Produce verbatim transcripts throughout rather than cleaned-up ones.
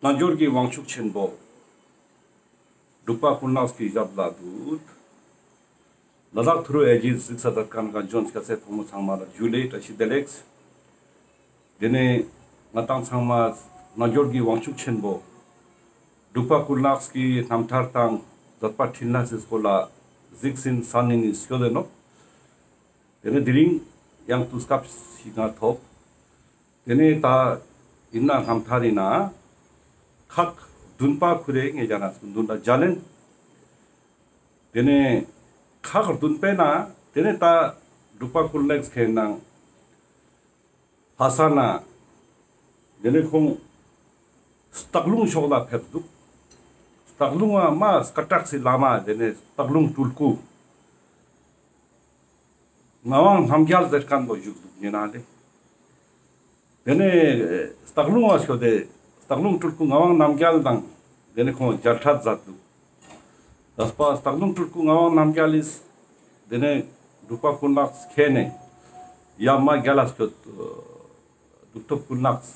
རྣལ་འབྱོར་གྱི་དབང་ཕྱུག་ཆེན་པོ་འབྲུག་པ་ཀུན་ལེགས་ཀྱི་ཞབས་ལ་འདུད། ལ་དྭགས་ཐུ་རུ་ཨེ་ཇི་གཟིགས་ས་མཛད་མཁན་གངས་ལྗོངས་སྐྱ་སེར་ཕོ་མོ་ཚང་མ་ལ་ཇུ་ལེ་བཀྲ་ཤིས་བདེ་ལེགས། དེ་ནས་ང་ཏང་ཚང་མ་རྣལ་འབྱོར་གྱི་དབང་ཕྱུག་ཆེན་པོ་འབྲུག་པ་ཀུན་ལེགས་ཀྱི་རྣམ་ཐར་དང་མཛད་པ་འཕྲིན་ལས་སི་སྐོར་ལ་གཟིགས་ཟིན་ས་ནི་ནི་སྐྱོད་དེ་ནོག། དེ་ནས་དེ་རིང་ཡང་དུས་སྐབས་ཤིག་ང་ཐོབ། དེ་ནས་ད་ཡིན་ན་རྣམ་ཐར་ཡིན་ན་ཁག་བདུན་པ་ཁུ་རེ་ངེ་ཅག་ན་བདུན་པ་ཇ་ལེན། དེ་ནས་ཁག་བདུན་པའི་ནང་དེ་ནས་ད་འབྲུག་པ་ཀུན་ལེགས་ཁེན་ནང་ལྷ་ས་ན་དེ་ནས་ཁོང་སྟག་ལུང་ཕྱོགས་ལ་ཕེབས་འདུག། སྟག་ལུང་ང་མ་སྐད་གྲགས་སི་བླ་མ་དེ་ནས་སྟག་ལུང་སྤྲུལ་སྐུ་ངག་དབང་རྣམ་རྒྱལ་ཟེར་མཁན་པོ་བཞུགས་འདུག་ཉེ་ན་ལེ། དེ་ནས་སྟག་ལུང་བ་ཤོད་དེ་སྟག་ལུང་སྤྲུལ་སྐུ་ངག་དབང་རྣམ་རྒྱལ་དང་དེ་ནས་ཁོང་མཇལ་འཕྲད་མཛད་འདུག། ད་སྟག་ལུང་སྤྲུལ་སྐུ་ངག་དབང་རྣམ་རྒྱལ་ལིས་དེ་ནས་འབྲུག་པ་ཀུན་ལེགས་ཁེན་ནས་ཡ་མ་རྒྱལ་ལ་སྐྱོད། འབྲུག་ཐོབ་ཀུན་ལེགས་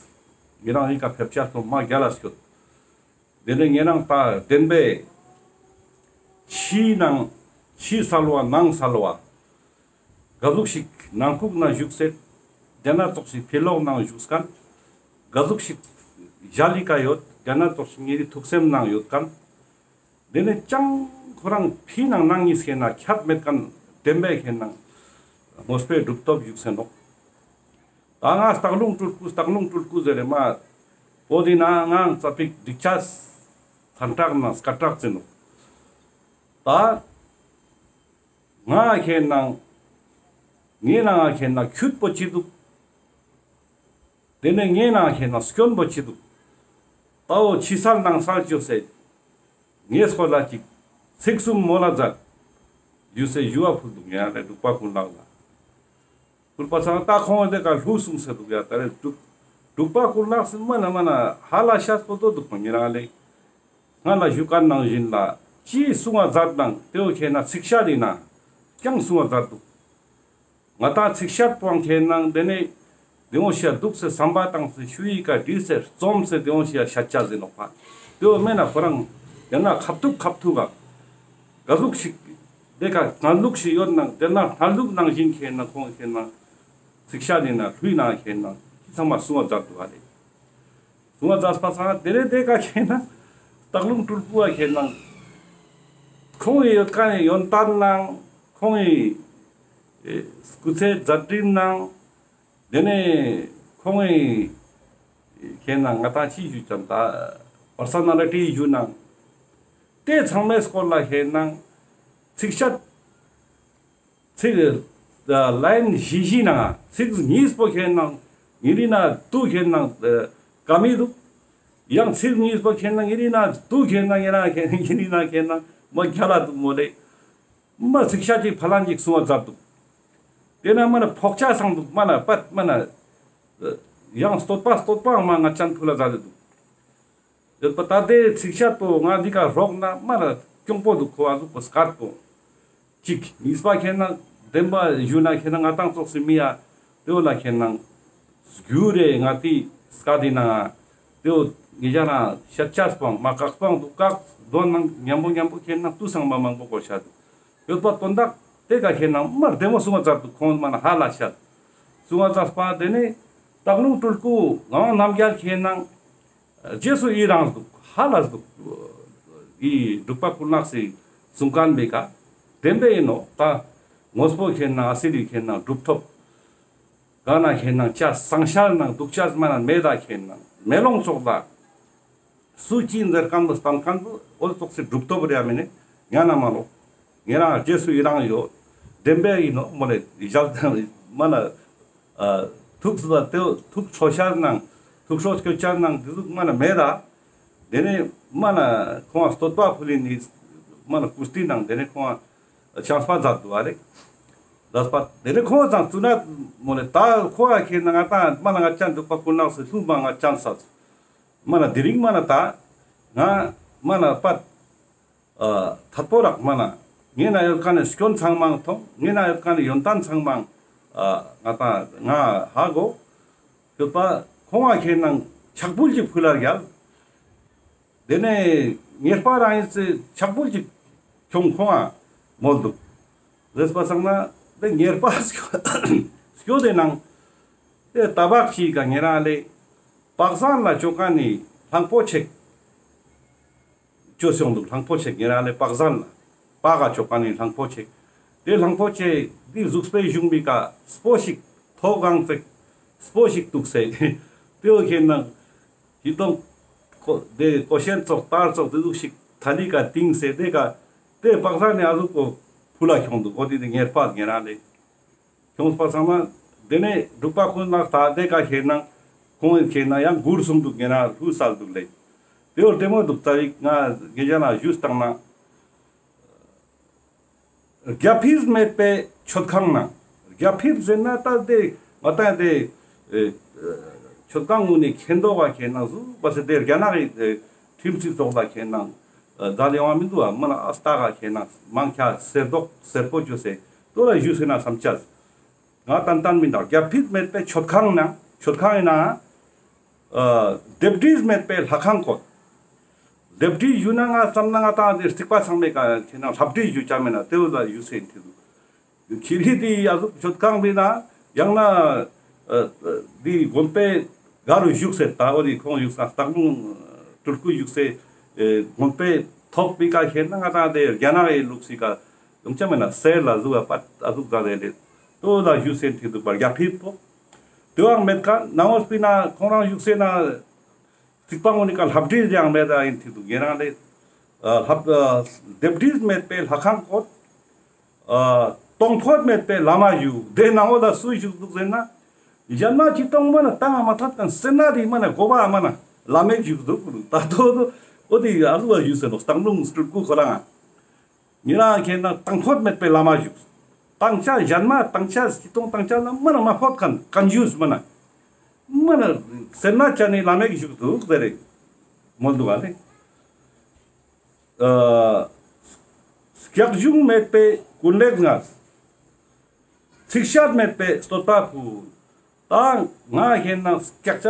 ཉེ་རང་ཡི་ཀ་ཕེབས་ཆ་སོང་མ་རྒྱལ་ལ་སྐྱོད། དེ་ནས་ཉེ་རང་ད་བདེན་པའི་ཕྱིའི་ནང་ཕྱི་གསལ་བ་ནང་གསལ་བ། ག་ཟུག་ཞིག་ནང་ཁུག་ན་བཞུགས་སེད། དེ་ན་ཙོགས་ཤིག་ཕི་ལོག་ནང་བཞུགས་མཁན། ག་ཟུག་ཞིག་ཞལ་ལི་ཀ་ཡོད། དེ་ན་ཙོགས་ཤིག་ཉེ་རི་ཐུགས་སེམས་ནང་ཡོད་མཁན། དེ་ནས་ཅང་ཁོ་རང་ཕི་ནང་ནང་གཉིས་ཁེན་ན་ཁྱད་མེད་མཁན་བདེན་པའི་ཁེན་ན་དངོས་པོའི་གྲུབ་ཐོབ་བཞུགས་སེ་ནོག། ད་ང་སྟག་ལུང་སྤྲུལ་སྐུ་སྟག་ལུང་སྤྲུལ་སྐུ་ཟེར་རེ་མ་པོ་དེ་ན་ང་ཙ་པིག་འགྲིག་ཆ་སན་ཀྲག་ན་སྐད་གྲགས་ཟེར་ནོག། ད་ང་ཁེན་ན་ངེ་ན་ང་ཁེན་ན་ཁྱུད་པོ་ཅི་འདུག། དེ་ནས་ངེ་ན་ཁེན་ན་སྐྱོན་པོ་ཅི་འདུག། ད་འོ་ཕྱི་གསལ་ནང་གསལ་བཅོས་སེ་ངེ་སྐོར་ལ་ཅིག་ཚིག་གསུམ་མོལ་ལ་མཛད། ཡུ་སེ་ཡུ་བ་ཕུལ་འདུག་ཉེ་རེ་འབྲུག་པ་ཀུན་ལེགས་ལ། ཕུལ་པ་སང་ད་ཁོང་དེ་ཀ་ལྷུ་གསུངས་སེ་འདུག་ཡ། ད་རེ་འབྲུག་འབྲུག་པ་ཀུན་ལེགས་སི་མ་ན་མ་ན་ཧ་ལ་ཤ་སྤོ་ཏོ་འདུག་པ་ཉེ་རང་ལེ། སྔ་ལ་ཞུ་མཁན་ནང་བཞིན་ལ་ཅི་གསུང་བ་མཛད་ནང་དེ་བོ་ཁེན་ན་ཚིག་ཤད་དེ་ན་ཀྱང་གསུང་བ་མཛད་འདུག། ང་ད་ཚིག་ཤད་པོའང་ཁེན་ན་དེ་ནས་དེ་བོ་ཤ་འདུག་སེ་བསམ་པ་བཏང་སེ་ཞུ་ཡི་ཀ་བྲིས་སེ་རྩོམ་སེ་དེ་བོ་ཤ་ཤད་ཆ་ཟེར་ནོག་པ། དེ་བོ་མེད་ན་ཁོ་རང་ཡང་ན་ཁབ་ཐུག་ཁབ་ཐུག་ག་ག་ཟུག་ཞིག་དེ་ཀ་སྣ་ལུག་ཞིག་ཡོད་ནང་དེ་ན་སྣ་ལུག་ནང་བཞིན་ཁེན་ན་ཁོང་ཁེན་ན་ཚིག་ཤད་དེ་ན་ལྷུའི་ནང་ཁེན་ན་ཅི་ཚང་མ་གསུང་བ་མཛད་འདུག་ཨ་ལེ། གསུང་བ་མཛད་པ་སང་དེ་རེ་དེ་ཀ་ཁེན་ན་སྟག་ལུང་སྤྲུལ་སྐུ་བ་ཁེན་ན་ཁོང་ཡི་ཡོད་མཁན་ནི་ཡོན་ཏན་ནང་ཁོང་ཡི་སྐུ་ཚེ་མཛད་འཕྲིན་ནང་དེ་ནས་ཁོང་ཡི་ཁེན་ན་ང་ཏང་ཅི་ཞུ་ཙམ་ད་པར་སོ་ན་ལི་ཊི་ཞུ་ནང་དེ་ཚང་མའི་སྐོར་ལ་ཁེན་ན་ཚིག་ཤད་ཚིག་ལའིན་བཞི་བཞི་ནང་ཚིག་གཉིས་པོ་ཁེན་ན་ཉེ་རི་ན་དུ་ཁེན་ན་ཀ་མི་འདུག། ཡང་ཚིག་གཉིས་པོ་ཁེན་ན་ཉེ་རི་ན་དུ་ཁེན་ན་ཉེ་རང་ཁེན་ན་ཉེ་རི་ན་ཁེན་ན་མ་རྒྱལ་ལ་འདུག་མོ་ལེ། མ་ཚིག་ཤད་ཅིག་ཕ་ལན་ཅིག་གསུང་བ་མཛད་འདུག། དེ་ན་མ་ན་ཕོག་ཆ་སང་འདུག་མ་ན་པད་མ་ན་ཡང་བསྟོད་པ་བསྟོད་པའང་མ་ང་ཅན་ཕུལ་ལ་མཛད་དེ་འདུག། ཡོད་པ་ད་དེ་ཚིག་ཤད་པོ་ང་འདི་ཀ་རོགས་ན་མ་ན་གྱོང་པོ་འདུག་ཁོ་བ་འདུག་པོ་སྐད་པོ། གཅིག་གཉིས་པ་ཁེན་ན་བདེན་པ་ཞུ་ན་ཁེན་ན་ང་ཏང་ཙོགས་སི་མི་ཡ་དེ་བོ་ལ་ཁེན་ན་རྒྱུ་རེ་ང་ཏི་སྐད་དེ་ན་དེ་བོ་ངེ་ཅག་ན་ཤད་ཆ་སྤང་མ་བཀག་སྤང་འདུག་བཀག་དོན་ནང་མཉམ་པོ་མཉམ་པོ་ཁེན་ན་དུ་སང་མ་མང་པོ་གོ་ཤད་འདུག། ཡོད་པ་དོན་དག་དེ་ཀ་ཁེན་ན་མ་བདེ་མོ་གསུང་བ་མཛད་འདུག་ཁོང་མ་ན་ཧ་ལ་ཤད་གསུང་བ་མཛད་པ་དེ་ནས་སྟག་ལུང་སྤྲུལ་སྐུ་ངག་དབང་རྣམ་རྒྱལ་ཁེན་ན་རྗེས་སུ་ཡི་རང་འདུག་ཧ་ལ་འདུག། འི་འབྲུག་པ་ཀུན་ལེགས་སི་གསུང་མཁན་མེད་ཀ་བདེན་པའི་ཡིན་ནོ། ད་དངོས་པོ་ཁེན་ན་ཨ་སི་རི་ཁེན་ན་གྲུབ་ཐོབ་ག་ན་ཁེན་ན་ཆ་སང་ཤར་ནང་འདུག་ཆ་མ་ན་མེད་ད་ཁེན་ན་མེ་ལོང་ཙོགས་ལ་སུ་ཅི་ཟེར་མཁན་པོ་སྟན་མཁན་པོ་འོ་ཙོགས་སི་གྲུབ་ཐོབ་རེ་ཡ་མེ་ནེ་ཉ་ན་མ་ལོ། ཉེ་རང་རྗེས་སུ་ཡི་རང་ཡོད། བདེན་པའི་ཡིན་ནོ་མོ་ལེ་ཡི་ཞལ་དང་མ་ན། ཨ་ཐུགས་སུ་ལ་ཏེ་ཐུགས་ཆོས་ཤར་ནང་ཐུགས་སྲོག་སྐྱོད་ཆ་ནང་དེ་ཟུག་མ་ན་མེད་ད། དེ་ནས་མ་ན་ཁོང་བསྟོད་པ་ཕུལ་ནི་མ་ན་ཀུ་སྟི་ནང་དེ་ནས་ཁོང་ཆང་སྤ་མཛད་འདུག་ཨ་ལེ། མཛད་པ་དེ་ནས་ཁོང་ཚང་ཙུ་ན་མོ་ལེ་ད་ཁོ་ཨ་ཁེ་ན་ང་ད་མ་ན་ང་ཅན་འདུག་པ་ཀུན་ལེགས་སི་ལྷུ་མ་ང་ཅན་ས་མ་ན་དེ་རིང་མ་ན་ད་ང་མ་ན་པད། ཨ་ཐད་པོ་རག་མ་ན། ངེ་ན་ཡོད་ཁན་ནི་སྐྱོན་ཚང་མང་ཐོང་། ངེ་ན་ཡོད་ཁན་ནི་ཡོན་ཏན་ཚང་མང་ཨ་ང་ཏང་ང་ཧ་གོ། ཡོད་པ་ཁོང་ང་ཁེ་ནང་ཕྱག་ཕུལ་གྱི་ཕུལ་ལ་རྒྱལ། དེ་ནས་ཉེར་པ་རང་ཡིན་ཚེ་ཕྱག་ཕུལ་ཅིག་ཁྱོང་ཁོང་ང་མོལ་འདུག། རེས་པ་སང་ན་དེ་ཉེར་པ་སྐྱོ་དེ་ནང་དེ་ཏ་བག་ཞིག་ག་ཉེ་རང་ལས་པག་ཟན་ལ་ཅོ་ཀ་ནི་གླང་པོ་ཆེ་ཅོས་སོང་འདུག། གླང་པོ་ཆེ་ཉེ་རང་ལས་པག་ཟན་ལ་པག་ག་ཅོ་ཀ་ནི་གླང་པོ་ཆེ། དེ་གླང་པོ་ཆེ་འདི་གཟུགས་པོའི་གཞུང་མི་ཀ་སྤོ་ཞིག་ཐོག་གང་ཚེ་སྤོ་ཞིག་འདུག་ཟེར། དེ་འོ་ཁེ་ནང་ཡི་དོང་ཁོ་དེ་ཀོ་ཤན་ཙོགས་ཏར་ཙོགས་དེ་ཟུག་ཞིག་ཐ་ལི་ཀ་ཏིང་ཟེར། དེ་ཀ་དེ་པག་ཟན་ནི་ཨ་ཟུག་གོ་ཕུ་ལ་ཁྱོང་འདུག། འོ་དེ་དེ་ཉེར་པ་ཉེ་རང་ལས་ཁྱོངས་པ་ཚང་མ་དེ་ནས་འབྲུག་པ་ཀུན་ལེགས་ད་དེ་ཀ་ཁེ་ནང་ཁོང་ཁེ་ནང་ཡང་མགུར་གསུངས་འདུག། ཉེ་རང་ལྷུ་སལ་འདུག་ལེ། དེ་བོ་བདེ་མོ་འདུག། རྩ་བའི་ང་ངེད་ཅག་ན་ཞུས་བཏང་ན། རྒྱ་ཕིབས་མེད་པའི་མཆོད་ཁང་ན། རྒྱ་ཕིབས་ཟེར་ན་ད་དེ་ང་ད་དེ་ཨེ་མཆོད་ཁང་ངུ་ནས་ཁེན་དོ་བ་ཁེ་ནང་ཟུ་བ་སེ་དེ་རྒྱ་ནག་གི་ཨེ་ཁྲིམས་སྲིད་ཐོག་ལ་ཁེ་ནང་ཨེ་ད་ལེ་བ་མི་འདུག་བ། མ་ན་ཨ་སྟག་ག་ཁེ་ནང་མང་ཁྱ་སེར་མདོག་སེར་པོ་བཅོས་སེ་དོ་ལ་ཞུས་ཟེར་ན་བསམ་ཆ། ང་ཏན་ཏན་མི་འདུག། རྒྱ་ཕིབས་མེད་པའི་མཆོད་ཁང་ན་མཆོད་ཁང་ཡིན་ན། ཨ་ལྡེབས་བྲིས་མེད་པའི་ལྷ་ཁང་བཀོད། ལྡེབས་བྲིས་ཞུ་ན་ང་བསམ་ན་ང་ཏང་དེ་རྩིག་པ་ཚང་མའི་ཀ་ཁེ་ནང་ལྷ་བྲིས་ཞུ་ཅ་མེད་ན་དེ་བོ་ལ་ཞུ་སེ་ཡིན་ཐི་འདུག། ཁྱེ་རི་དེ་ཨ་ཟུག་མཆོད་ཁང་མི་ན་ཡང་ན་ཨ་དེ་དགོན་པའི་ག་རུ་བཞུགས་སེ་ད་འོ་དེ་ཁོང་བཞུགས་ས་སྟག་ལུང་སྤྲུལ་སྐུ་བཞུགས་སེ་ཨེ་དགོན་པའི་ཐོག་པའི་ཀ་ཁེ་ན་ང་ཏང་དེ་རྒྱ་ནག་གི་ལུགས་སི་ཀ་ཡོང་ཅ་མེད་ན་སེར་ལ་ཟུག་པ་ཨ་ཟུག་ཟ་རེ་ལེ། དོ་ལ་ཞུ་སེ་ཐི་འདུག་པར་རྒྱ་ཕིབས་པོ། དེའང་མེད་ཀ་ནང་འོ་སྤི་ན་ཁོང་རང་བཞུགས་སེ་ན་རྩིག་པ་ངོ་ནི་ཀ་ལྷ་བྲིས་ཡང་མེད་ད་ཡིན་ཐི་འདུག། ཉེ་རང་ལེ། ཨ་ལྷ་ཨ་ལྡེབས་བྲིས་མེད་པའི་ལྷ་ཁང་བཀོད། ཨ་གཏོང་ཕོད་མེད་པའི་བླ་མ་བཞུགས། དེ་ནང་འོ་ལ་སུ་བཞུགས་འདུག་ཟེར་ན། གཞན་མ་ཅི་གཏོང་མ་ན་བཏང་མ་ཐོབ་ཀ་སེར་སྣ་དེ་མ་ན་གོ་བ་མ་ན་བླ་མ་བཞུགས་འདུག། ད་དོ་དོ་འོ་དེ་ཨ་ཟུག་བ་བཞུགས་སེ་ནོག། སྟག་ལུང་སྤྲུལ་སྐུ་ཁོ་རང་ང་། ཉེ་རང་ཁེ་ན་གཏོང་ཕོད་མེད་པའི་བླ་མ་བཞུགས། བཏང་ཆ་གཞན་མ་བཏང་ཆ་སྤྱི་གཏོང་བཏང་ཆ་ལ་མ་ན་མ་ཕོད་ཁན་ཀན་ཇུས་མ་ན། མ་ན་སེར་སྣ་ཅན་ནི་བླ་མ་བཞུགས་འདུག་ཟེར་རེ་མོལ་འདུག་ག་ལེ། ཨ་སྐྱག་གཞུང་མེད་པའི་ཀུན་ལེགས་ངར། ཚིག་ཤད་མེད་པའི་བསྟོད་པ་ཕུལ། ད་ང་ཁེ་ན་སྐྱག་ཆ་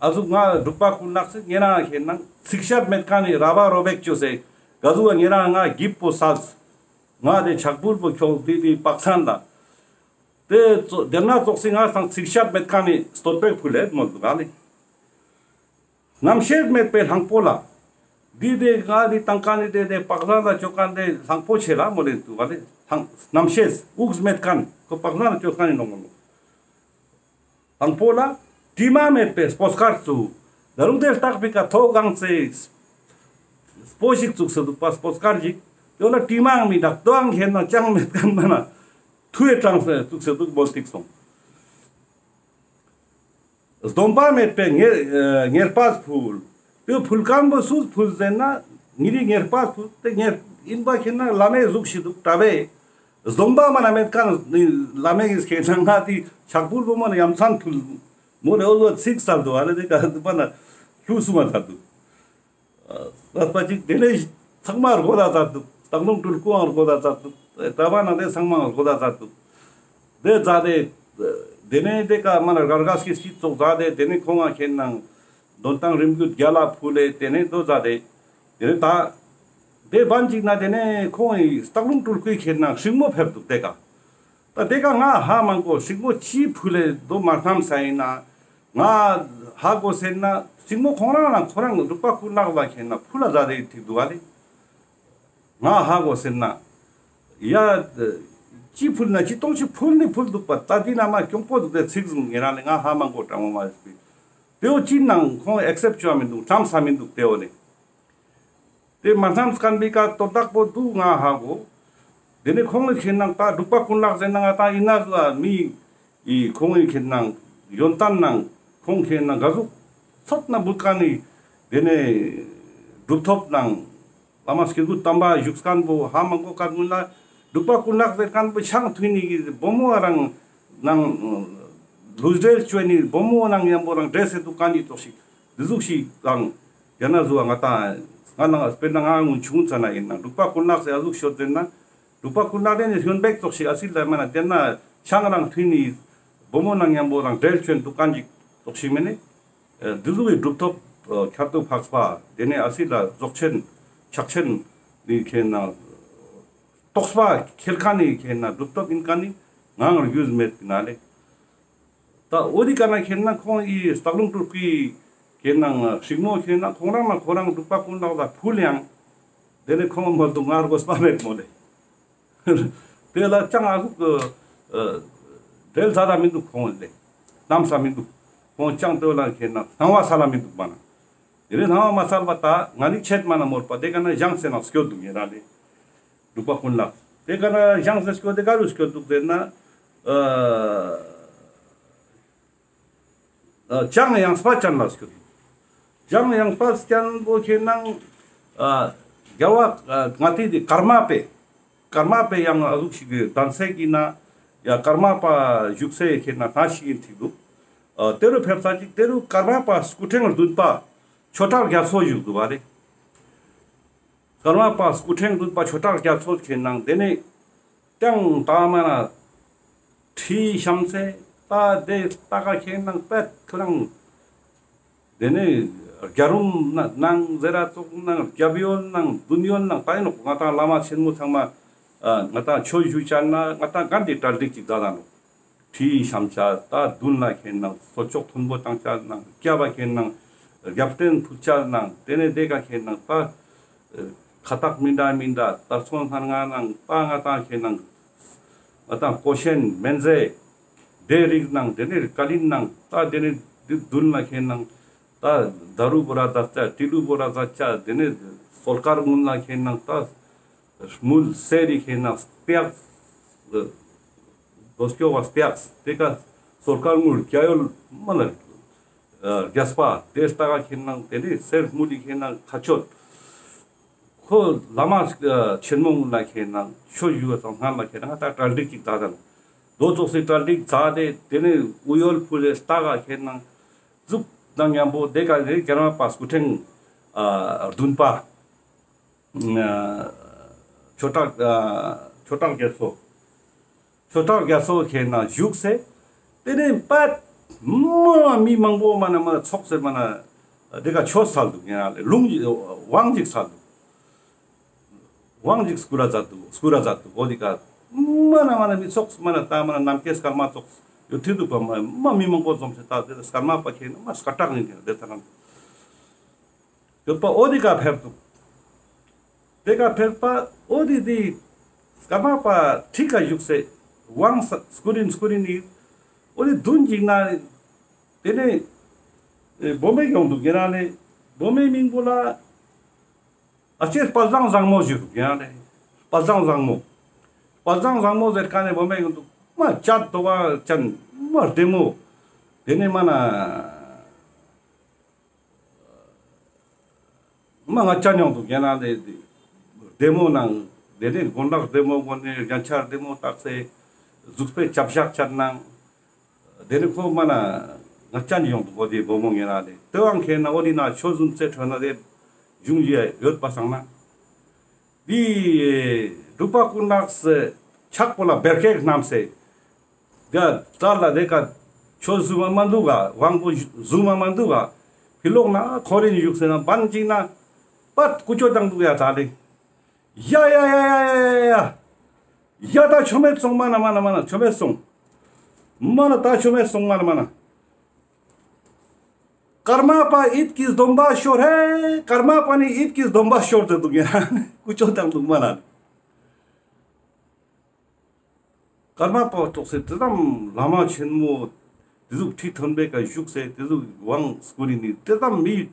ཨ་ཟུག་ང་འབྲུག་པ་ཀུན་ལེགས་སི་ཉེ་རང་ཁེ་ན་ཚིག་ཤད་མེད་ཁན་ནི་ར་བ་རོ་བེག་ཅོས་སེ་ག་ཟུག་ཉེ་རང་ང་གིབ་པོ་སལ། ང་དེ་ཕྱག་ཕུལ་པོ་ཁྱོག་དེ་དེ་པག་ཚན་ལ། དེ་ཙོ་དེ་ན་ཙོགས་སི་ང་སང་ཚིག་ཤད་མེད་ཁན་ནི་བསྟོད་པ་ཕུལ་ལེ་མོལ་འདུག་ག་ལེ། རྣམ་ཤེས་མེད་པའི་གླང་པོ་ལ། འདི་དེ་ང་དེ་བཏང་ཁན་ནི་དེ་དེ་པག་ཟན་ལ་ཅོ་ཁན་དེ་གླང་པོ་ཆེ་ལ་མོལ་ལེ་འདུག་ག་ལེ། རྣམ་ཤེས་དབུགས་མེད་ཁན་ཁོ་པག་ཟན་ལ་ཅོ་ཁན་ནི་ནོག་མོལ་ལེ། གླང་པོ་ལ་དྲི་མ་མེད་པའི་སྤོས་དཀར་བཙུགས། ད་རུང་དེ་ལྟག་པའི་ཀ་ཐོག་གང་ཚེ་སྤོས་ཤིག་བཙུགས་སེ་འདུག་པ་སྤོས་དཀར་ཞིག། དེ་ལ་དྲི་མའང་མི་འདུག། དོའང་ཁེ་ན་ཅང་མེད་ཁན་མ་ན་ཐུའི་གྲངས་སེ་བཙུགས་སེ་འདུག་མོལ་ཏེ་སོང་། སྡོམ་པ་མེད་པའི་ཉེར་ཨ་ཉེར་པ་ཕུལ། དེ་ཕུལ་ཁན་པོ་སུས་ཕུལ་ཟེར་ན་ཉེ་རི་ཉེར་པ་ཕུལ། དེ་ཉེར་ཡིན་པ་ཁེ་ན་བླ་མའི་གཟུགས་ཤིག་འདུག་གྲྭ་པས། སྡོམ་པ་མ་ན་མེད་ཁན་བླ་མའི་ཁེ་ན་ང་དེ་ཕྱག་ཕུལ་པོ་མ་ན་ཡ་མཚན་ཕུལ། མོ་ལེ་འོ་ལོ་ཚིག་སལ་འདུག། ཨ་ལེ་དེ་ཀ་མ་ན་ལྷུ་སུ་མ་ཚར་འདུག། ལགས་པ་ཅིག། དེ་ནས་ཚང་མ་རྒོད་ད་ཚར་འདུག། སྟག་ལུང་སྤྲུལ་སྐུའང་རྒོད་ད་ཚར་འདུག། གྲྭ་པ་ནང་དེ་ཚང་མ་རྒོད་ད་ཚར་འདུག། དེ་ཚར་དེ་དེ་ནས་དེ་ཀ་མ་ན་རྒར་ག་སྐྱིད་སྐྱིད་ཙོགས་ཚར་དེ་དེ་ནས་ཁོང་ང་ཁེ་ན་དོན་ཏང་རིམ་གྱིས་རྒྱ་ལ་ཕུལ་ལེ། དེ་ནས་དོ་ཚར་དེ་དེ་ནས་ད་དེ་བན་ཅིག་ན་དེ་ནས་ཁོང་ངི་སྟག་ལུང་སྤྲུལ་སྐུའི་ཁེ་ན་ཤིང་མོ་ཕེབས་འདུག་དེ་ཀ། ད་དེ་ཀ་ང་ཧ་མ་གོ་ཤིང་མོ་ཅི་ཕུལ་ལེ་དོ་མ་སྣམས་ས་ཡིན་ན། ང་ཧ་གོ་ཟེར་ན་ཤིང་མོ་ཁོང་རང་རང་ཁོ་རང་འབྲུག་པ་ཀུན་ལེགས་ལ་ཁེ་ན་ཕུལ་ལ་ཟ་རེ་ཐིག་འདུག་ག་ལེ། ང་ཧ་གོ་ཟེར་ན། ཡ། ཅི་ཕུལ་ན་ཅི་གཏོང་ཅི་ཕུལ་ནི་ཕུལ་འདུག་པ། ད་འདི་ན་མ་གྱོང་པོ་འདུག་དེ་ཚིག་ཟུང་ཉེ་རང་ལེ་ང་ཧ་མ་གོ་དྲང་མོ་མ་རེད་པས། དེའོ་ཅི་ནང་ཁོང་ཨེག་སེབ་བཅོ་མི་འདུག། ཁྲམ་ས་མི་འདུག་དེའོ་ལེ། དེ་མ་ཐམས་ཀན་པི་ཀ་ཏོ་བདག་པོ་འདུག་ང་ཧ་གོ། དེ་ནས་ཁོང་གི་ཁེ་ནང་ད་འབྲུག་པ་ཀུན་ལེགས་ཟེར་ན་ང་ད་ཡིན་ན་ཟུ་ཨ་མི་ཡི་ཁོང་གི་ཁེ་ནང་ཡོན་ཏན་ནང་ཁོང་ཁེ་ནང་ག་ཟུག་ཚོད་ན་བུད་ཀ་ནི་དེ་ནས་གྲུབ་ཐོབ་ནང་བླ་མ་སྐྱེ་དགུ་དམ་པ་བཞུགས་ཀན་པོ་ཧ་མ་གོ་ཀ་ཀུན་ལ་འབྲུག་པ་ཀུན་ལེགས་ཟེར་ཀན་པོ་ཆང་ཐུན་ནི་གི་བུ་མོ་རང་ནང་ལུས་འབྲེལ་བཅོས་ནི་བུ་མོ་ནང་མཉམ་པོ་རང་འབྲེལ་སེ་འདུག་ཀ་ནི་ཙོགས་ཤིག། དེ་ཟུག་ཤིག་དང་། ཡང་ན་ཟུ་བ་ང་དང་ང་ནང་དཔེར་ན་ང་ངུན་ཆུང་ཙ་ན་ཡིན་ན་འབྲུག་པ་ཀུན་ལེགས་སེ་ཨ་ཟུག་ཤོད་ཟེར་ན། འབྲུག་པ་ཀུན་ལེགས་དེ་ནི་ཧྱོན་བེག་ཙོགས་ཤིག་ཨ་སི་ལ་མ་ན་དེ་ན་ཆང་རང་ཐུན་ནི་བུ་མོ་ནང་མཉམ་པོ་རང་འབྲེལ་ཆོན་འདུག་ཀ་ཅིག་ཙོགས་ཤིག་མེ་ནི། དེ་ཟུག་གི་གྲུབ་ཐོབ་ ཁྱད་དུ་འཕགས་པ་དེ་ནས་ཨ་སི་ལ་རྫོགས་ཆེན་ཕྱག་ཆེན་ནི་ཁེ་ན་རྟོགས་པ་ཁེལ་ཁན་ནི་ཁེ་ན་གྲུབ་ཐོབ་ཡིན་ཁན་ནི་ངའང་རྒྱུས་མེད་པིན་ལེ། ད་འོ་དི་ཀ་ན་ཁེ་ན་ཁོང་ཨི་སྟག་ལུང་སྤྲུལ་སྐུའི་ཁེ་ན་སྲིང་མོ་ཁེ་ན་ཁོང་རང་ན་ཁོ་རང་འབྲུག་པ་ཀུན་ལེགས་ལ་ཕུལ་ཡང་དེ་ནས་ཁོང་མ་འདུག་ང་དགོས་པ་མེད་མོ་ལེ། དེ་ལ་ཅང་ཨ་ཟུག་འབྲེལ་ས་ལ་མི་འདུག་ཁོང་ལེ། གནམ་ས་མི་འདུག་ཁོང་ཅང་དེ་ལ་ཁེ་ན་སྣང་བ་ས་ལ་མི་འདུག་མ་ན། དེ་ནས་སྣང་བ་མ་སལ་བ་ད་ང་ནི་ཆད་མ་ན་མོར་པ་དེ་ཀ་ན་བཞེངས་སེ་ན་སྐྱོད་འདུག་ཡིན་ར་ལེ། འབྲུག་པ་ཀུན་ལེགས་དེ་ཀ་ན་བཞེངས་སེ་སྐྱོད་དེ་ག་རུ་སྐྱོད་འདུག་ཟེར་ན། ཨ་ཅང་ཡངས་པ་ཅན་ལ་སྐྱོད། ཅང་ཡངས་པ་ཅན་པོ་ཁེ་ན་ཨ་རྒྱལ་བ་ཨ་ང་ཏི་དེ་ཀརྨ་པའི་ཀརྨ་པའི་ཡང་ཨ་ཟུག་ཞིག་གི་གདན་སའི་ཀི་ན་ཡ་ཀརྨ་པ་བཞུགས་སའི་ཁེ་ན་ཐང་ཞིག་ཡིན་ཐིག་འདུག་ཨ་དེ་རུ་ཕེབས་ས་ཅིག་དེ་རུ་ཀརྨ་པ་སྐུ་ཕྲེང་བདུན་པ་ཆོས་གྲགས་རྒྱ་མཚོ་བཞུགས་འདུག་པ་རེད། ཀརྨ་པ་སྐུ་ཕྲེང་བདུན་པ་ཆོས་གྲགས་རྒྱ་མཚོ་ཁེ་ན་དེ་ནས་ཀྱང་ད་མ་ན་ཁྲིའི་ཤམ་སེ་ད་དེ་ལྟ་ཀ་ཁེ་ན་པད་ཁོ་རང་དེ་ནས་རྒྱ་རུམ་ནང་ཟེར་ར་ཙོགས་ནང་རྒྱབ་ཡོལ་ནང་མདུན་ཡོལ་ནང་ད་ཡིན་ནོག་ང་ཏང་བླ་མ་ཆེན་མོ་ཚང་མ་ང་ཏང་ཆོས་ཞུ་ཆ་ན་ང་ཏང་གན་དེ་གྲ་སྒྲིག་ཅིག་ད་ད་ནོག་ཁྲིའི་ཤམ་ཆ་ད་མདུན་ལ་ཁེ་ན་གསོལ་ལྕོག་མཐོན་པོ་བཏང་ཆ་ནང་རྒྱབ་པ་ཁེ་ན་རྒྱབ་རྟེན་ཕུལ་ཆ་ནང་དེ་ནས་དེ་ཀ་ཁེ་ན་ད་ཁ་བཏགས་མི་འདྲ་མི་འདྲ་དར་ཚོན་སྣ་ལྔ་ནང་ད་ང་ཏང་ཁེ་ན་ང་ཏང་ཀོ་ཤན་མན་ཛེ་དེ་རིགས་ནང་དེ་ནས་ཀ་ལིན་ནང་ད་དེ་ནས་མདུན་ལ་ཁེ་ན་ད་དར་བུ་ར་ཛ་ཆ་ཏི་ལུ་བུ་ར་ཛ་ཆ་དེ་ནས་སོལ་དཀར་སྔོན་ལ་ཁེ་ན་ད་དམུལ་གསེར་རི་ཁེ་ན་སྤེགས། རྡོ་སྐྱོ་བ་སྤེགས་དེ་ཀ་སོལ་དཀར་དངུལ་རྒྱ་ཡོལ་མ་ལ་རྒྱས་པ་དེ་ལྟ་ཀ་ཁེ་ན་དེ་ནས་གསེར་དངུལ་རི་ཁེ་ན་ཁ་ཆོད། ཁོ་བླ་མ་ཆེན་མོ་ལ་ཁེ་ན་ཆོས་ཞུ་བ་དང་སྔ་ལ་ཁེ་ན་ད་གྲ་སྒྲིག་ཅིག་ད་ད་ལ་རྡོ་ཙོགས་སི་གྲ་སྒྲིག་ད་དེ་དེ་ནས་དབུ་ཡོལ་ཕུལ་ལེ་ལྟ་ཀ་ཁེ་ན་ཟུག་དང་མཉམ་པོ་དེ་ཀ་དེ་ཀརྨ་པ་སྐུ་ཕྲེང་བདུན་པ། ཆོས་གྲགས་ཆོས་གྲགས་རྒྱ་མཚོ། ཆོས་གྲགས་རྒྱ་མཚོ་ཁེ་ན་བཞུགས་སེ། དེ་ནས་པད་མ་མི་མང་པོ་མ་ན་མ་ཚོགས་སེ་མ་ན་དེ་ཀ་ཆོས་སལ་འདུག་ཡང་ལུང་དབང་ཅིག་སལ་འདུག་དབང་ཅིག་སྐུར་ར་མཛད་འདུག་སྐུར་ར་མཛད་འདུག་འོ་དེ་ཀ་མ་ན་མ་ན་མི་ཚོགས་མ་ན་ད་མ་ན་ནམ་མཁའི་སྐར་མ་ཚོགས་ཡོད་ཐུག་འདུག་པ་མ་མ་མི་མང་པོ་འཛོམས་སེ་ད་དེ་སྐར་མ་པ་ཁེ་ན་མ་སྐར་གྲངས་ཡིན་ཏེ་དེ་ཚ་ནང་། ཡོད་པ་འོ་དེ་ཀ་ཕེབས་འདུག་དེ་ཀ་ཕེབས་པ་འོ་དེ་དེ་སྐར་མ་པ་ཁྲི་ཀ་བཞུགས་སེ་དབང་ས་སྐུ་རིན་སྐུ་རིན་ནི་འོ་དེ་མདུན་གཅིག་ན་དེ་ནས་ཨེ་བོ་མེ་ཡོང་འདུག་ཡིན་ན་ནས་བོ་མེ་མིང་པོ་ལ་ཨ་ཅེ་དཔལ་བཟང་བཟང་མོ་ཞིག་འདུག་ཡིན་ན་ནས་དཔལ་བཟང་བཟང་མོ། དཔལ་བཟང་བཟང་མོ་ཟེར་ཀ་ནས་བོ་མེ་ཡོང་འདུག་མ་ཅད་དོ་བ་ཅན་མ་བདེ་མོ། དེ་ནས་མ་ན། མ་ང་ཅ་མྱོང་འདུག་ཡིན་ན་ལེ། བདེ་མོ་ནང་དེ་ནས་དགོན་ལག་བདེ་མོ་དགོན་ནས་རྒྱན་ཆ་བདེ་མོ་བཏགས་སེ་གཟུགས་པོའི་ཆབ་ཞག་ཆ་ནང་དེ་ནས་ཁོ་མ་ན་ང་ཅ་ཡོང་འདུག་འོ་དེ་བོ་མོ་ཡིན་ན་ལེ། དེ་བང་ཁེ་ན་འོ་དེ་ན་ཆོས་བཟུང་ཚེ་ཁྲོད་ན་དེ་བྱུང་ཡོད་པ་སང་ན། དེ་འབྲུག་པ་ཀུན་ལེགས་སེ་ཕྱག་པོ་ལ་བེར་ཀེག་བསྣམས་སེ། ད་ལ་དེ་ཀ་ཆོས་བཟུང་མ་མ་འདུག་ག་དབང་པོ་བཟུང་མ་མ་འདུག་ག་ཕི་ལོག་ན་ཁོ་རེ་བཞུགས་སེ་ན་བན་ཅིག་ན་པད་ཀུ་ཅོ་བཏང་འདུག་ཡ་ད་ལེ། ཡ་ཡ་ཡ་ཡ་ཡ་ཡ། ཡ་ད་ཆོ་མེད་སོང་མ་ན་མ་ན་མ་ན་ཆོ་མེད་སོང་། མ་ན་ད་ཆོ་མེད་སོང་མ་ན་མ་ན། ཀརྨ་པ་ཡིད་ཀྱི་སྡོམ་པ་ཤོར་ཧེ། ཀརྨ་པ་ནི་ཡིད་ཀྱི་སྡོམ་པ་ཤོར་ཏེ་འདུག་ཡ། ཀུ་ཅོ་བཏང་འདུག་མ་ན། ཀརྨ་པ་ཏོག་སེ་དེ་ཙམ་བླ་མ་ཆེན་མོ་དེ་ཟུག་ཁྲི་མཐོན་པོའི་ཀ་བཞུགས་སེ་དེ་ཟུག་དབང་བསྐུར་ནི་དེ་ཙམ་མི་ད་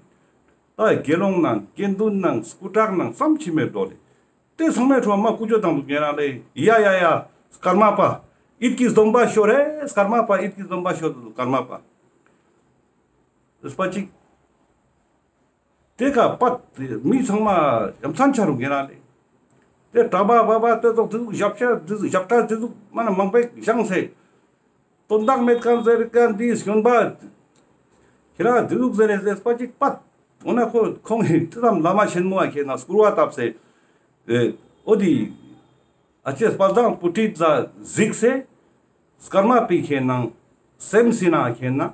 དགེ་སློང་ནང་དགེ་འདུན་ནང་སྐུ་དྲག་ནང་ཙམ་ཅི་མེད་འགྲོ་ལེ། དེ་ཚང་མའི་ཁྲོད་མ་ཀུ་ཅོ་བཏང་འདུག་ཡ་རང་ལེ། ཡ་ཡ་ཡ་ཀརྨ་པ་ཡིད་ཀྱི་སྡོམ་པ་ཤོར་ཧེ། ཀརྨ་པ་ཡིད་ཀྱི་སྡོམ་པ་ཤོར་འདུག་ཀརྨ་པ། ཨེས་པ་ཅིག་དེ་ཀ་པད་མི་ཚང་མ་ཡ་མཚན་ཆ་རུ་ངེ་ར་ལེ། དེ་གྲྭ་པ་བ་བ་དེ་ཚོགས་དེ་ཟུག་ཞབས་ཆ་དེ་ཟུག་ཞབས་ཁྲ་དེ་ཟུག་མ་ན་མང་པོ་བཞེངས་སེ། དོན་དག་མེད་ཁན་ཟེར་ཁན་འདི་སྐྱོན་པ། ཁྱེད་རང་དེ་ཟུག་ཟེར་ནས་ཟེར་པ་ཅིག་པད། འོ་ན་ཁོ་ཁོང་གིས་དེ་ཙམ་བླ་མ་ཆེན་མོ་ཨ་ཁྱེད་ན་སྐུར་བ་བཏབ་སེ། ཨེ་འོ་དེ། ཨ་ཅེ་དཔལ་ལྡན་བུ་ཁྲིད་ལ་གཟིགས་སེ། སྐར་མ་པའི་ཁྱེད་ན། སེམས་སི་ན་ཁྱེད་ན།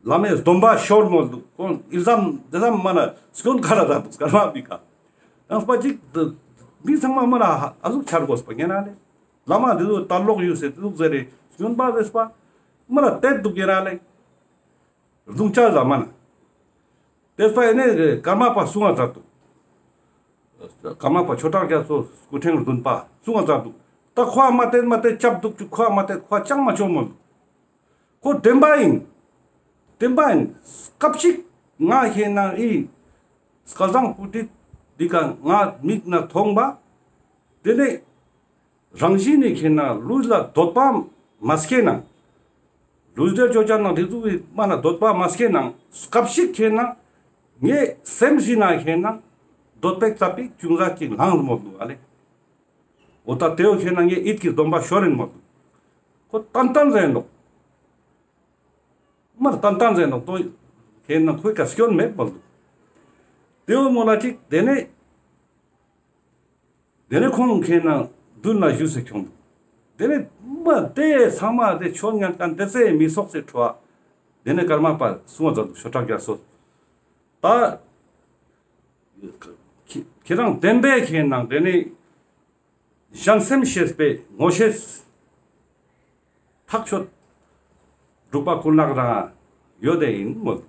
བླ་མའི་སྡོམ་པ་ཤོར་མོལ་འདུག། ཁོང་ཨི་ཟམ་དེ་ཟམ་མ་ན་སྐྱོན་ག་ར་ད་འདུག་སྐར་མ་བི་ཀ། ཡང་སྤ་ཅིག་མི་ཚང་མ་མ་ན་ཨ་ཟུག་ཆར་དགོས་པ་ཉན་ན་ལེ། བླ་མ་དེ་ཚོ་ལྟ་ལོག་ཡོད་ཟེར་དེ་ཟུག་ཟེར་རེ་སྐྱོན་པ་རེས་པ་མ་ན་བལྟས་འདུག་ཉན་ན་ལེ། རྡུང་ཆ་ཟ་མ་ན། དེ་སྤ་ཡིན་ནས་ཀརྨ་པ་གསུང་བ་མཛད་འདུག། ཀརྨ་པ་ཆོས་གྲགས་རྒྱ་མཚོ་སྐུ་ཕྲེང་བདུན་པ་གསུང་བ་མཛད་འདུག། ད་ཁོ་མ་བསྟེན་མ་བསྟེན་ཅབ་འདུག་ཅུ་ཁོ་མ་བསྟེན་ཁོ་ཅང་མ་ཆོག་མོལ་འདུག། ཁོ་བདེན་པ་ཡིན། བདེན་པ་ཡིན། སྐབས་ཤིག་ང་ཁེ་ན་ཨི་སྐལ་བཟང་བུ་ཁྲིད་འདི་ཀ་ང་མིག་ན་མཐོང་བ། དེ་ནས་རང་བཞིན་ནི་ཁེ་ན་ལུས་ལ་འདོད་པ་མ་སྐྱེས་ནང་། ལུས་འབྲེལ་ཅོ་ཅན་ནང་དེ་ཚོ་གི་མ་ན་འདོད་པ་མ་སྐྱེས་ནང་སྐབས་ཤིག་ཁེ་ན་ངའི་སེམས་སི་ན་ཁེ་ན་འདོད་པའི་རྩ་པའི་ཅུང་ཟད་ཅིག་ལངས་མོལ་འདུག་ཨ་ལེ། འོ་ད་དེའོ་ཁེ་ན་ངའི་ཡིད་ཀྱི་སྡོམ་པ་ཤོར་ཡིན་མོལ་འདུག། ཁོ་ཏན་ཏན་ཟེར་ནོག། མར་ཏན་ཏན་ཟེར་ནོག་ཏོ། ཁེ་ན་ཁོའི་ཀ་སྐྱོན་མེད་མོལ་འདུག། དེའོ་མོལ་ལ་ཅིག་དེ་ནས། དེ་ནས་ཁོང་ཁེ་ན་མདུན་ལ་བཞུགས་སེ་ཁྱོང་འདུག། དེ་ནས་མ་དེ་ཚང་མ་དེ་ཆོས་ཉན་མཁན་དེ་ཚེ་མི་སོགས་སེ་འཕྲོ་བ། དེ་ནས་ཀརྨ་པ་གསུང་བ་མཛད་འདུག་ཆོས་གྲགས་རྒྱ་མཚོ། ད་ཁྱེ་ཁྱེ་རང་བདེན་པའི་ཁེ་ན་དེ་ནས་གཞན་སེམས་ཤེས་པའི་ངོ་ཤེས་ཐག་ཆོད་འབྲུག་པ་ཀུན་ལེགས་རང་ཡོད་དེ་ཡིན་མོལ།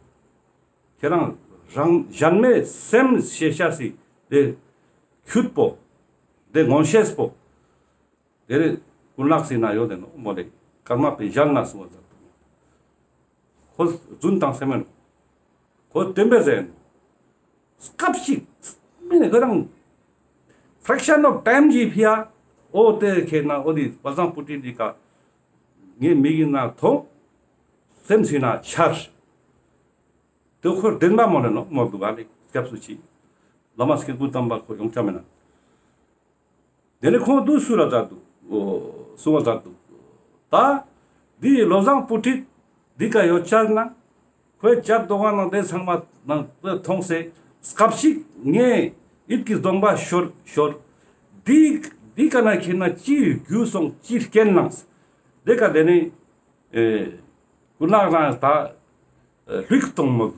ཁྱེ་རང་རང་གཞན་མའི་སེམས་ཤེས་ཤ་སི་དེ་ཁྱུད་པོ་དེ་ངོ་ཤེས་པོ་དེ་རེ་ཀུན་ལེགས་སི་ན་ཡོད་དེ་ནོག་མོལ་ལེ། ཀརྨ་པའི་གཞན་ན་གསུང་བ་མཛད་འདུག། ཁོ་རྫུན་དང་སེམས་མེད་ནོག། ཁོ་བདེན་པའི་ཟེར་ནོག། སྐབས་ཤིག་མི་ནི་ཁོ་རང་fraction of time གི་ཕི་ཡ་འོ་དེ་ཁེ་ན་འོ་དེ་སྐལ་བཟང་བུ་ཁྲིད་འདི་ཀ་ངའི་མིག་གི་ན་མཐོང་། སེམས་སི་ན་འཆར། དེ་ཁོ་བདེན་པ་མོལ་ལེ་ནོག་མོལ་འདུག་ཨ་ལེ། སྐྱབས་སུ་མཆི། བླ་མ་སྐྱེས་བུ་དམ་པ་ཁོ་ཡོང་ཆ་མེད་ན། དེ་ནས་ཁོང་དུ་གསུང་བ་མཛད་འདུག། འོ་གསུང་བ་མཛད་འདུག། ད་འདི་བློ་བཟང་བུ་ཁྲིད་འདི་ཀ་ཡོད་ཆ་ན་ཁོའི་བྱ་དོ་ག་ནང་དེ་ཚང་མ་ནང་དེ་མཐོང་སེ་སྐབས་ཤིག་ངའི་ཡིད་ཀྱི་སྡོམ་པ་ཤོར་ཤོར། འདི་འདི་ཀ་ན་ཁེ་ན་ཅི་རྒྱུ་སོང་ཅི་རྐྱེན་ནང་དེ་ཀ་དེ་ནས་ཨེ་ཀུན་ལེགས་རང་ད་ཨེ་ལྷུག་གཏོང་མོལ།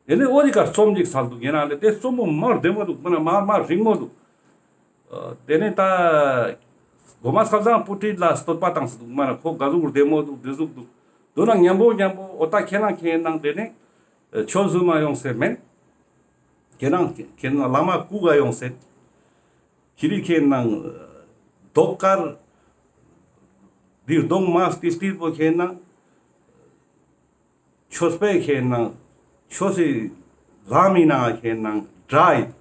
དེ་ནས་འོ་དེ་ཀ་རྩོམ་ཅིག་སལ་འདུག་ཡིན་ན་ལེ་དེ་རྩོམ་པོ་མར་བདེ་མོ་འདུག་མ་ན་མར་མར་རིང་མོ་འདུག། ཨ་དེ་ནས་ད་གོ་མ་སྐལ་བཟང་བུ་ཁྲིད་ལ་བསྟོད་པ་བཏང་སེ་འདུག་མ་ན་ཁོ་ག་ཟུག་བདེ་མོ་འདུག་བདེ་ཟུག་འདུག། དོ་ན་མཉམ་པོ་མཉམ་པོ་འོ་ད་ཁྱེད་རང་ཁྱེད་ནང་དེ་ནས་ཨ་ཆོས་བཟུང་མ་ཡོང་ཟེར་མེན། ཁྱེད་རང་ཁྱེད་ནང་བླ་མ་སྐུ་ག་ཡོང་ཟེར། ཁྱེད་རི་ཁྱེད་ནང་ཨ་རྡོ་དཀར་འདི་གདོང་མ་སྟིར་སྟིར་པོ་ཁྱེད་ནང་། ཆོས་པའི་ཁེ་ནང་ཆོས་སི་ལམ་མི་ནང་ཁེ་ནང་དྲ་ཡིན།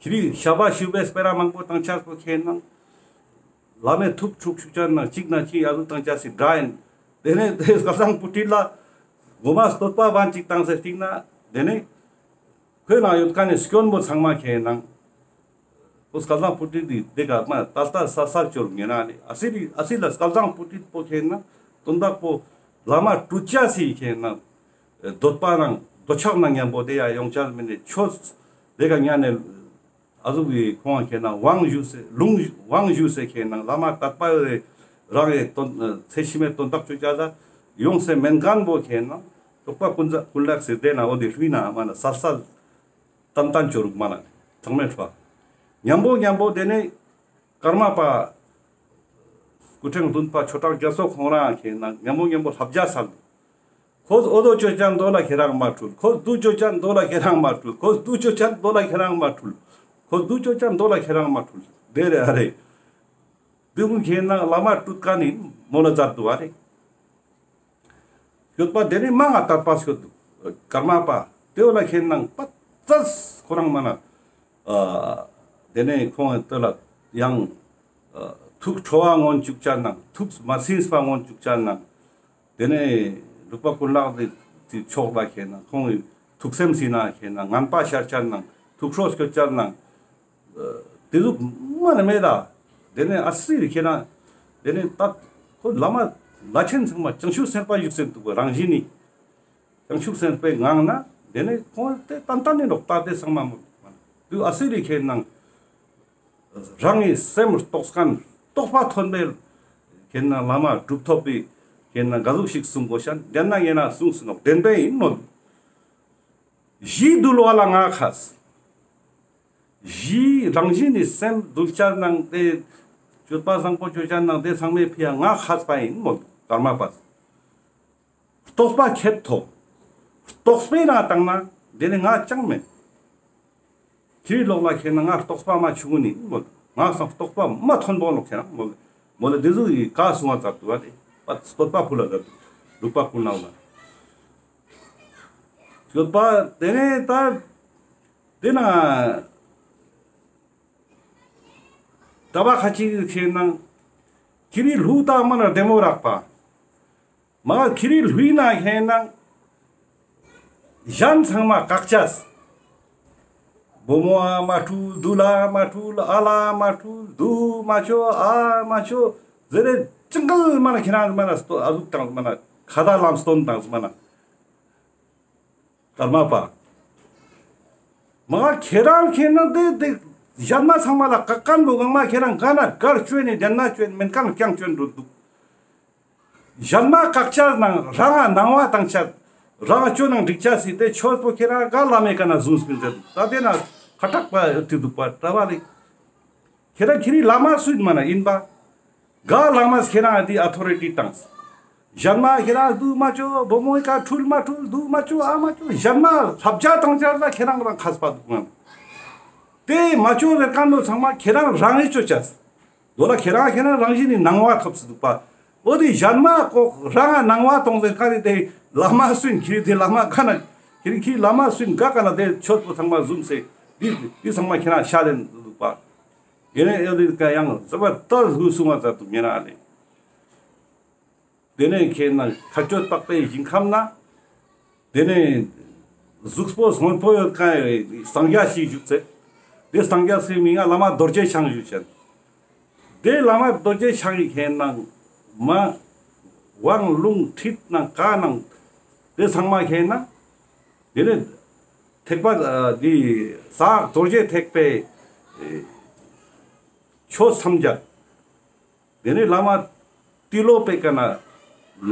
ཁྱེད་རི་ཤ་བ་ཤུ་བའི་སྤེ་ར་མང་པོ་བཏང་ཆགས་པོ་ཁེ་ནང་བླ་མའི་ཐུགས་ཁྲུག་ཤུགས་ཅན་ནང་གཅིག་ན་གཅིག་ཡ་ཟུག་བཏང་ཆགས་སི་དྲ་ཡིན། དེ་ནས་དེ་སྐལ་བཟང་བུ་ཁྲིད་ལ་གོ་མ་བསྟོད་པ་བན་གཅིག་བཏང་སེ་སྟིང་ན་དེ་ནས་ཁོའི་ནང་ཡོད་མཁན་ནི་སྐྱོན་པོ་ཚང་མ་ཁེ་ནང་། ཁོ་སྐལ་བཟང་བུ་ཁྲིད་དེ་དེ་ག་མ་ད་ལྟ་ས་སར་ཅོར་ངེ་ན་ནི་ཨ་སི་རི་ཨ་སི་ལ་སྐལ་བཟང་བུ་ཁྲིད་པོ་ཁེ་ན་དོན་དག་པོ་བླ་མ་གྲུ་ཅ་སི་ཁེ་ན་འདོད་པ་ནང་འདོད་ཆགས་ནང་མཉམ་པོ་དེ་ཡ་ཡོང་ཆ་མི་ནི་ཆོས་དེ་ག་ཉ་ནས་ཨ་ཟུག་གི་ཁོང་ཁེ་ན་དབང་ཞུ་སེ་ལུང་དབང་ཞུ་སེ་ཁེ་ན་བླ་མ་དད་པ་ཡོད་རེ་རང་གི་དོན་ཚེ་ཕྱི་མའི་དོན་དག་ཅོ་ཅ་ད་ཡོང་སེ་མེན་མཁན་པོ་ཁེ་ན་ཅོག་པ་ཀུན་ཀུན་ལེགས་སེ་དེ་ན་འོ་དེ་ལྷུས་ན་མ་ན་ས་ས། ཏན་ཏན་ཅོ་རུག་མ་ན་ཚང་མས་ཁྲོ། མཉམ་པོ་མཉམ་པོ་དེ་ནས་ཀརྨ་པ་སྐུ་ཕྲེང་བདུན་པ་ཆོས་གྲགས་རྒྱ་མཚོ་ཁོང་རང་ཁེ་ན་མཉམ་པོ་མཉམ་པོ་ལྷབ་རྒྱ་སལ། ཁོ་འོ་དོ་ཅོ་ཅན་དོ་ལ་ཁེ་རང་མ་ཁྲུལ། ཁོ་དུ་ཅོ་ཅན་དོ་ལ་ཁེ་རང་མ་ཁྲུལ། ཁོ་དུ་ཅོ་ཅན་དོ་ལ་ཁེ་རང་མ་ཁྲུལ། ཁོ་དུ་ཅོ་ཅན་དོ་ལ་ཁེ་རང་མ་ཁྲུལ། དེ་རེ་ཨ་རེ། དེ་ཀུན་ཁེ་ན་བླ་མ་སྤྲུལ་མཁན་ནི་མོ་ལ་མཛད་འདུག་ཨ་རེ། ཡོད་པ་དེ་ནི་མང་ང་དད་པ་སྐྱོད་འདུག། ཀརྨ་པ་དེ་བོ་ལ་ཁེ་ནང་པ་ཙས་ཁོ་རང་མ་ན། ཨ་དེ་ནས་ཁོང་དེ་ལ་ཡང་ཨ་ཐུགས་ཁྲོ་བ་མངོན་བཅུག་ཅན་ནང་ཐུགས་མ་ཚིམས་པ་མངོན་བཅུག་ཅན་ནང་། དེ་ནས་འབྲུག་པ་ཀུན་ལེགས་དེ་ཕྱོགས་ལ་ཁེ་ནང་ཁོང་གི་ཐུགས་སེམས་སི་ནང་ཁེ་ནང་ངན་པ་ཤར་ཅན་ནང་ཐུགས་ཁྲོ་སྐྱོད་ཅན་ནང་། དེ་ཟུག་མ་ནི་མེད་ད། དེ་ནས་ཨ་སི་རི་ཁེ་ན། དེ་ནས་ད་ཁོ་བླ་མ་བླ་ཆེན་ཚང་མ་བྱང་ཆུབ་སེམས་དཔའ་བཞུགས་སེ་འདུག་པ་རང་བཞིན་ནི། བྱང་ཆུབ་སེམས་དཔའི་ངང་ན་དེ་ནས་ཁོང་དེ་ཏན་ཏན་ནི་ལོག་ལྟ་དེ་ཚང་མ་མོ། དུ་ཨ་སི་རི་ཁེ་ནང་རང་གི་སེམས་རྟོགས་མཁན་རྟོགས་པ་ཐོན་པའི་ཁེ་ན་བླ་མ་གྲུབ་ཐོབ་པའི་ ཁྱེད་ན་ག་ཟུག་ཞིག་གསུང་གོ་ཤན་དེ་ན་ངེ་ན་གསུང་སུ་ནོག་བདེན་པ་ཡིན་མོད། གཞི་དུལ་བ་ལ་ང་ཁས། གཞི་རང་བཞིན་ནི་སེམས་དུལ་ཆ་ནང་དེ་སྤྱོད་པ་བཟང་པོ་སྤྱོད་ཆ་ནང་དེ་ཚང་མའི་ཕི་ཡ་ང་ཁས་པ་ཡིན་མོད་ཀརྨ་པ། རྟོགས་པ་ཁྱད་ཐོག་རྟོགས་པའི་ནང་བཏང་ན་དེ་ནི་ང་ཅང་མེད། ཁྱེད་ལོག་ལ་ཁྱེད་ན་ང་རྟོགས་པ་མ་ཆུང་ངུ་ནི་མོད། ང་སང་རྟོགས་པ་མ་ཐོན་པོ་ནོག་ཁྱེད་ན་མོད། མོད་ལ་དེ་ཟུག་གི་ཀ་སུང་བ་ཙར་དུ་བ་དེ་པ་བསྟོད་པ་ཕུལ་ལ་ཙར་དུ་ལུག་པ་ཀུན་ནང་ལ་བསྟོད་པ་དེ་ནས་ད་དེ་ན་གྲྭ་པ་ཁ་ཅིག་ཁྱེད་ན་ཁྱེད་རི་ལྷུ་ད་མ་ན་བདེ་མོ་རག་པ། མ་ཁྱེད་རི་ལྷུའི་ན་ཁྱེད་ན་གཞན་ཚང་མ་བཀག་ཅས། བུ་མོ་ཨ་མ་ཁྲུལ་དུ་ལ་མ་ཁྲུལ་ཨ་ལ་མ་ཁྲུལ་དུ་མ་ཆོ་ཨ་མ་ཆོ་ཟེར་རེ་ཅང་གལ་མ་ན་ཁྱེད་རང་མ་ན་སྟོ་ཨ་ཟུག་དང་མ་ན་ཁ་ད་ལམ་སྟོན་དང་མ་ན། ཀརྨ་པ། མ་ཁྱེད་རང་ཁྱེད་ན་དེ་དེ་གཞན་མ་ཚང་མ་ལ་བཀག་མཁན་པོ་གང་མ་ཁྱེད་རང་ག་ན་གར་བཅོས་ནས་དེ་ན་བཅོས་མེན་གང་རྐྱང་བཅོས་འགྲོ་འདུག་གཞན་མ་བཀག་ཆ་ནང་རང་ང་ནང་བ་བཏང་ཆ་རང་ང་བཅོས་ནང་འགྲིག་ཆ་སི་དེ་ཆོས་པོ་ཁྱེད་རང་ག་བླ་མའི་ཀ་ན་བཟུང་སྤིན་ཟེར་འདུག་ད་དེ་ན་ཁ་དྲག་པ་ཐུག་འདུག་པ་གྲྭ་པ་རེད། ཁྱེད་རང་ཁྱེད་རི་བླ་མ་སུ་ཡིན་མ་ན་ཡིན་པ། ག་བླ་མས་ཁྱེད་རང་འདི་ཨ་ཐོ་རི་ཊི་བཏང་། གཞན་མ་ཁྱེད་རང་དུ་མ་ཆོ་བུ་མོའི་ཀ་ཁྲུལ་མ་ཁྲུལ་དུ་མ་ཆོ་ཨ་མ་ཆོ་གཞན་མ་ལྷབ་ཆ་བཏང་ཆ་ལ་ཁྱེད་རང་རང་ཁས་པ་འདུག་ང་། དེ་མ་ཆོ་ཟེར་མཁན་པོ་ཚང་མ་ཁྱེད་རང་རང་གི་ཆོ་ཆ། དོ་ལ་ཁྱེད་རང་ཁྱེད་རང་རང་བཞིན་ནི་ནང་བ་ཐོབ་སི་འདུག་པ། འོ་དེ་གཞན་མ་ཀོ་རང་ང་ནང་བ་གཏོང་ཟེར་མཁན་ནི་དེ་བླ་མ་སུ་ཡིན་ཁྱེད་རི་དེ་བླ་མ་ག་ན་ཁྱེད་རི་ཁྱེད་བླ་མ་སུ་ཡིན་ག་ག་ན་དེ་ཆོས་པོ་ཚང་མ་བཟུང་སེ་འདི་འདི་ཚང་མ་ཁྱེད་རང་ཤ་ལེན་འདུག་པ། ཡེ་ནས་ཡོད་དེ་ཀ་ཡང་ཟབ་པ་ལྟར་ལྷུ་སུང་བ་ཙར་དུ་ཉེ་རང་ཨ་ལེ། དེ་ནས་ཁྱེད་ན་མཁའ་སྤྱོད་དཔག་པའི་ཞིང་ཁམས་ན། དེ་ནས་གཟུགས་པོ་སྔོན་པོ་ཡོད་ཀ་སངས་རྒྱས་ཤིག་བཞུགས་ཚེ། དེ་སངས་རྒྱས་སི་མིང་ང་བླ་མ་རྡོ་རྗེ་འཆང་བཞུགས་ཚེ། དེ་བླ་མ་རྡོ་རྗེ་འཆང་གི་ཁྱེད་ན་མ་དབང་ལུང་ཁྲིད་ནང་ཀ་ནང་དེ་ཚང་མ་ཁྱེད་ན། དེ་ནས་ཐེག་པ་ཨ་འདི་ཟག་རྡོ་རྗེ་ཐེག་པའི་ཨེ་ཆོས་སམ་རྒྱ། དེ་ནས་བླ་མ་ཏི་ལོ་པའི་ཀ་ན་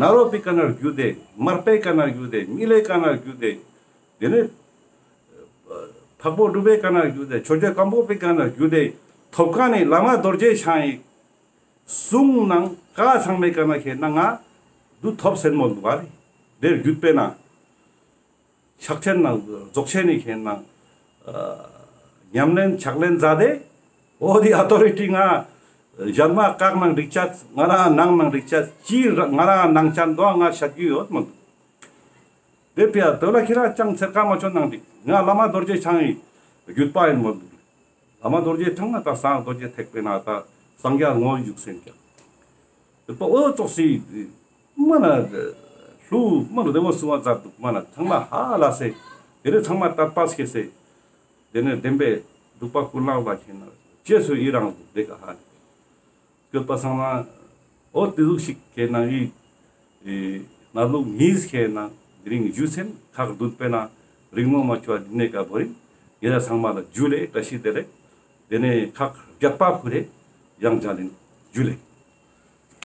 ནཱ་རོ་པའི་ཀ་ན་རྒྱུད་དེ་མར་པའི་ཀ་ན་རྒྱུད་དེ་མི་ལའི་ཀ་ན་རྒྱུད་དེ་དེ་ནས་འཕགས་པོ་གྲུབ་པའི་ཀ་ན་རྒྱུད་དེ་ཆོས་རྗེ་སྒམ་པོ་པའི་ཀ་ན་རྒྱུད་དེ་ཐོབ་ཀ་ནས་བླ་མ་རྡོ་རྗེ་འཆང་ཡི་གསུང་ནང་ཀ་ཚང་མའི་ཀ་ན་ཁྱེད་ན་ང་དུ་ཐོབ་སེན་མོ་འདུག་པ་རེད། དེ་རྒྱུད་པའི་ནང་། ཕྱག་ཆེན་ནང་རྫོགས་ཆེན་ནི་ཁྱེད་ནང་ཨ་ཉམས་ལེན་ཕྱག་ལེན་མཛད་དེ། འོ་དེ་ཨ་ཐོ་རི་ཊི་ང་གཞན་མ་བཀག་ནང་འགྲིག་ཆ་ང་རང་ནང་ནང་འགྲིག་ཆ་ཅི་ང་རང་ནང་ཆ་འདོ་ང་ཤད་རྒྱུ་ཡོད་མོད། དེ་ཕི་ཡ་དོ་ལ་ཁྱེད་རང་ཅང་ཚེར་ཀ་མ་ཆོད་ནང་འགྲིག་ང་བླ་མ་རྡོ་རྗེ་འཆང་ཡི་རྒྱུད་པ་ཡིན་མོད། བླ་མ་རྡོ་རྗེ་འཆང་ང་ད་སངས་རྡོ་རྗེ་ཐེག་པའི་ནང་ད་སངས་རྒྱས་ངོ་བཞུགས་སེན་ཀྱང་། དེ་པ་འོ་ཙོགས་སི་མ་ན་ལྷུ་མ་ན་བདེ་མོ་སུ་བ་མཛད་འདུག་མ་ན་ཚང་མ་ཧ་ལ་སེ་དེ་རེ་ཚང་མ་དད་པ་སྐྱེས་སེ་དེ་ནས་བདེན་པའི་འདུག་པ་ཀུན་ལ་བ་ཁྱེད་ན་ཅེས་སུ་ཡི་རང་འདུག་དེ་ཀ་ཧ་ལ་སྐྱོད་པ་སང་ན་འོ་དེ་ཟུག་ཞིག་ཁྱེད་ན་ཡི་ཨེ་ན་ལུག་ཉིས་ཁྱེད་ན་དེ་རིང་ཞུ་སེན་ཁག་བདུན་པའི་ན་རིང་མོ་མ་ཆུ་བ་འདི་ནས་ཀ་བོ་རིང་ཡེ་ར་ཚང་མ་ལ་ཇུ་ལེ་བཀྲ་ཤིས་བདེ་ལེགས། དེ་ནས་ཁག་བརྒྱད་པ་ཁུ་རེ་ཡང་འཇལ་ལེན་ཇུ་ལེ།